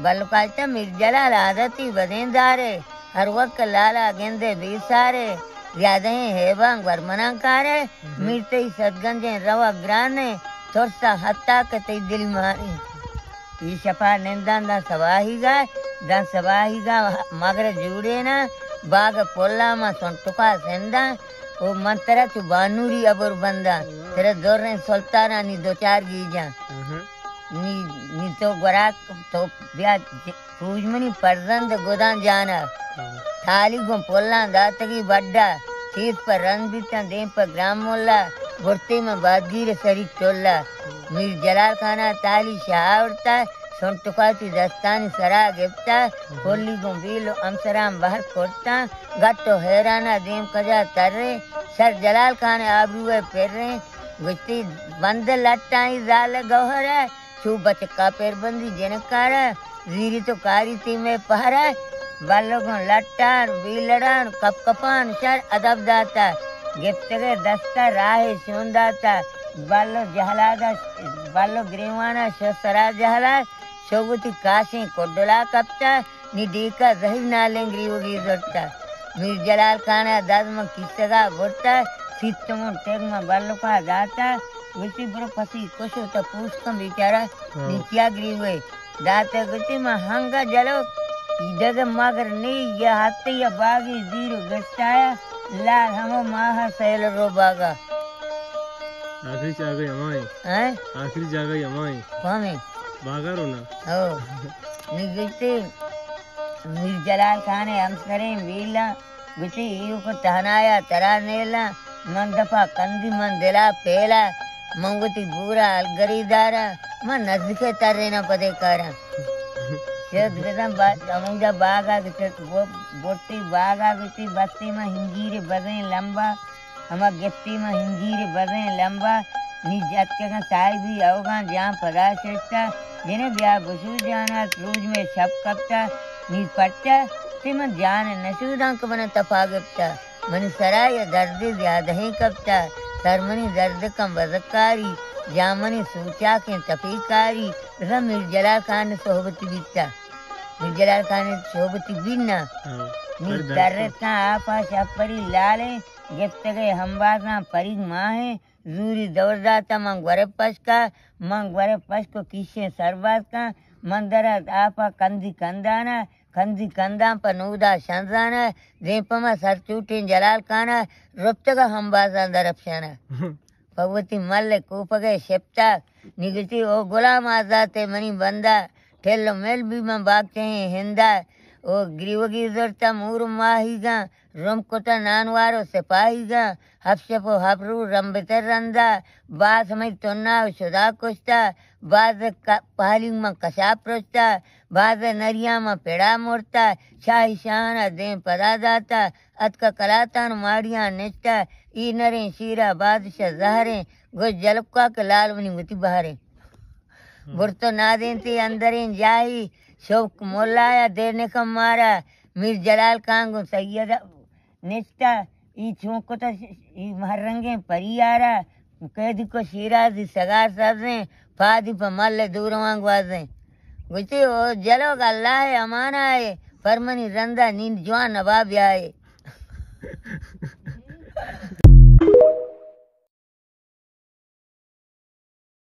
بلکاچ ءَ میر جلال عادتی بدیں دارے، ہر وقت لالا گندے بے سارے، زیادہیں ہیباں گورمناں کارے، میر تئی سدگنجیں روگ گرانے، ترساں ہتا کہ تئی دل مانے۔ اے شپا ننداں داں سواہیگا، داں سواہیگا مگر جوڑینا، باگ پولا ما سنٹکا سنداں، او من ترا چو بانوری ابر بنداں، ترا دریں سلطانانی دوچار گیجاں۔ نی، نی تو گورا تو بیا ج-، پوج منی پرزند گداں جانا۔ تالی گوں پلاں داتگی بڈا، تیز پر رند بیتاں دیم پر گرام مولا، برتے من بادگیر سری ٹولا۔ میر جلال خانا تالی شاہ آورتا، سنٹکاتی دستانی سرا گپتا، پلی گوں بیل و امسران بہر کرتا، گٹ و حیرانا دیم کجا ترے، سر جلال خان آبروئے پریں، گوشتی، بند لٹاں ای زال گوہر ءَ، چو بچکا پر بندی جنکار ءَ، زیری تو کاری تی مئے پہر ءَ۔ بلو گوں لٹان، بیلڑان، کپ کپان شر ادب داتا، گپتگے دستا راہ شون داتا، بلو جہلادا، بلو گریوانا شو سرا جہلا، شو وتی کاشیں کڈلا کپتا، نی ڈیکا زہیر نالیں گریوگی زرتا۔ میر جلال خان ءَ داد من کیسگا برتا، سیتمون ٹیگ من بلکا داتا، گوشتی، برو پسی کشو تا پوس کن بیچارہ، ہاں۔ نیچیا گریوے۔ داتے گوشتی، من ہنگا جلو، ایدگہ مگر نی، یا ہتے یا باگی زیر و گشتایا، لال ہمو ماہ سیل رو باگا۔ آخری چاگہ ہمائیں۔ ہیں؟ آخری چاگہ ہمائیں۔ کامیں؟ باگا رونا۔ ہو۔ نی گوشتی، میر جلال خان ءِ ہمسریں ویلاں گوشتی، ایوک تہنایا ترا نیلاں، من دپا کندی من دلا پیلا، من وتی بورا الگری داراں، من نزدیک تریناں پدے کاراں۔ شد بزن با-، ہمودا باغا گوشت، برتی باغا گوشتی، بستی من ہنجیر بزیں لمبا، ہما گپتی من ہنجیر بزیں لمبا، نی جتکگاں صاحبی اوگاں جان پدا ششتا، جنے بیا بشو جانا، روچ مئے شپ کپتا، نی پرچا تی من جان نشوداں کہ من تپا گپتا، منی سرا یا درد زیادہیں کپتا، سر منی درد کم بزکاری، جان منی سوچاکیں تپی کاری، بزاں میر جلال خان صحبت بیتا۔ میر جلال خان صحبت بینا۔ ہاں۔ نی درتاں آپا شپری لالیں، گپتگے ہمبازاں پریگ ماہیں، زوری دور داتا من گورے پشکا، من گورے پشکو کیشیں سرباز کن، من درا آپا کندی کندانا، کندی کندان پہ نودا شنزانا، دیم پہ ما سرچوٹیں جلال کانا، رپتگا ہمبازاں درپشانا۔ پہ وتی مل کوپگے شپتا، نگتی او غلام آزاتے منی بندا، ٹل و مل بی من باگچہیں ہندا، او گریوگی زرتا مور ماہیگاں، رم کتا نانوار و سپاہیگاں، ہپ شپ و ہپ رو رمبتر رندا، باز ہمئی تنا و شدا کشتا، باز ک-، پہلیگ من کشاپ رشتا، باز نریاں من پڑا مرتا، شاہی شاہانا دیم پدا داتا، اتکا کلاتان ماڑیاں نشتا، ای نریں شیرا بادشاہ زہریں، گوش جلکا کہ لال منی وتی بہریں۔ برتو نادینتی اندریں جاہی، شوق مولایا دیر نکم مارا، میر جلال کانگو سید نشتا، ای چون کتا ای مہرنگیں پریارا، قیدی کو شیرازی سگار سبزیں، پادی پہ مل دوروان گوازیں۔ گوشتی، او جلوگ اللہ امانائے، پر منی رندا نیند جوان نبا بیائے۔